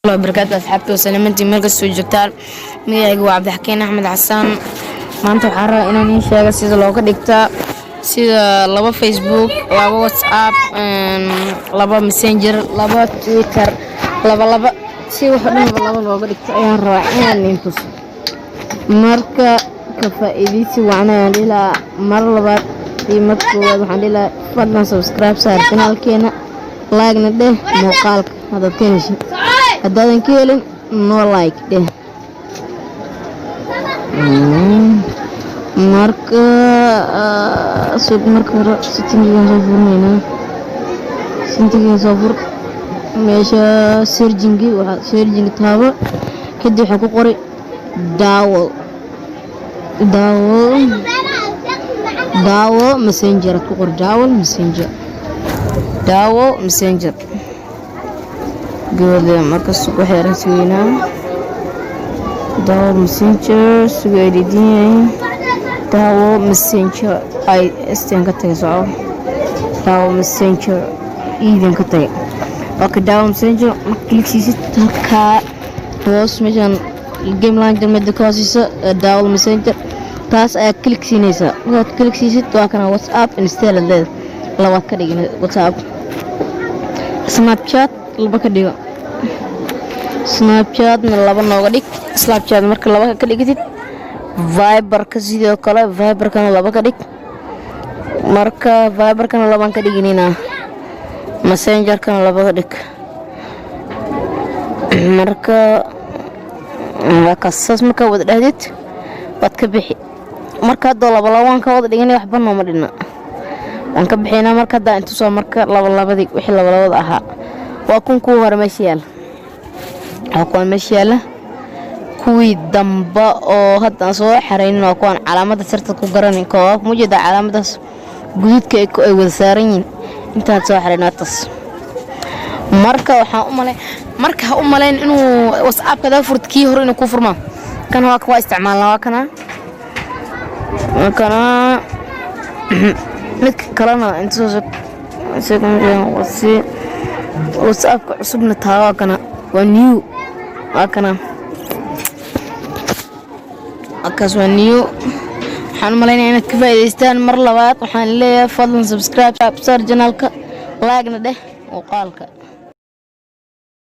Barakaatu asxaabta wasalamantii meel kastoo joogtaan. Magacayga waa Cabdixakiin Axmed Xasan. Maanta waxaan rabaa inaan iin sheego sida looga dhigtaa sida laba Facebook, laba WhatsApp, laba Messenger, laba Twitter, laba laba, si wax dhan laba looga dhigto ayaan rabaa inaan iin tuso. Marka ka faa'iidaysi wacan ayaan dhihi lahaa. Mar labaad iyo mar koowaad waxaan dhihi lahaa, fadlan subscribe saar channelkeena, like-na dheh muuqaalka haddaad ka heshin. Haddaadan ka helin, no like dheh. Marka sug, marka hore settingigan soo furnaynaa. Settingigan soo fur, meesha searchingi, waxaa searchingi taabo, kadib waxaa ku qoray dual dual dual Messenger aad ku qori, dual Messenger, dual Messenger gabadha. Marka sug, waxay yaran sugeynaa dual Messenger, suga edidin dual Messenger ay stan ka tagay. Soco, dual Messenger iidan ka tagay. Okay, dual Messenger marka click siisid, halkaa hoos meeshan game launcher mida ka hooseysa, dual Messenger, taas ayaa click siinaysaa. Markaad click siisid, waa kana WhatsApp install aad leedahay, labaad ka dhigin WhatsApp. Snapchat laba ka dhigo, Snapchatna laba nooga dhig. Snapchat marka laba ka dhigtid, Viberka sidoo kale, Viberkana laba ka dhig. Marka Viberkana labaan ka dhiginina, Messengerkana laba ka dhig. Marka waa kaas. Saas markaa wada dhahdid, waad ka bixi. Marka haddoo laba labaan ka wada dhiganay, waxba nooma dhina, waan ka bixinaa. Marka haddaa intusoo, marka laba labadii, wixii laba labada ahaa waa kun. Kuwa hore meesha yaala waa kuwaan meesha yaala. Kuwii damba oo hadda aan soo xaraynin waa kuwaan calaamada sirta ku garanin. Koob ma jeedaa? Calaamadaas guduudka ay wada saaran yihiin intaan soo xarayn waa tas. Marka waxaan u malayn, marka ha u malayn inuu WhatsAppka daa furt, kii hore inuu ku furmaa. Kan waa waa isticmaalnaa, waa kana, waa kana. Midka kalena inta soo si WhatsAppka cusubna taa, waa kana, waa new, waa kana, kaas waa new. Waxaan u malaynaya inaad ka faa'iidaystaan. Mar labaad waxaan leeyahay, fadlan subscribe saar channelka, like-na dheh muuqaalka.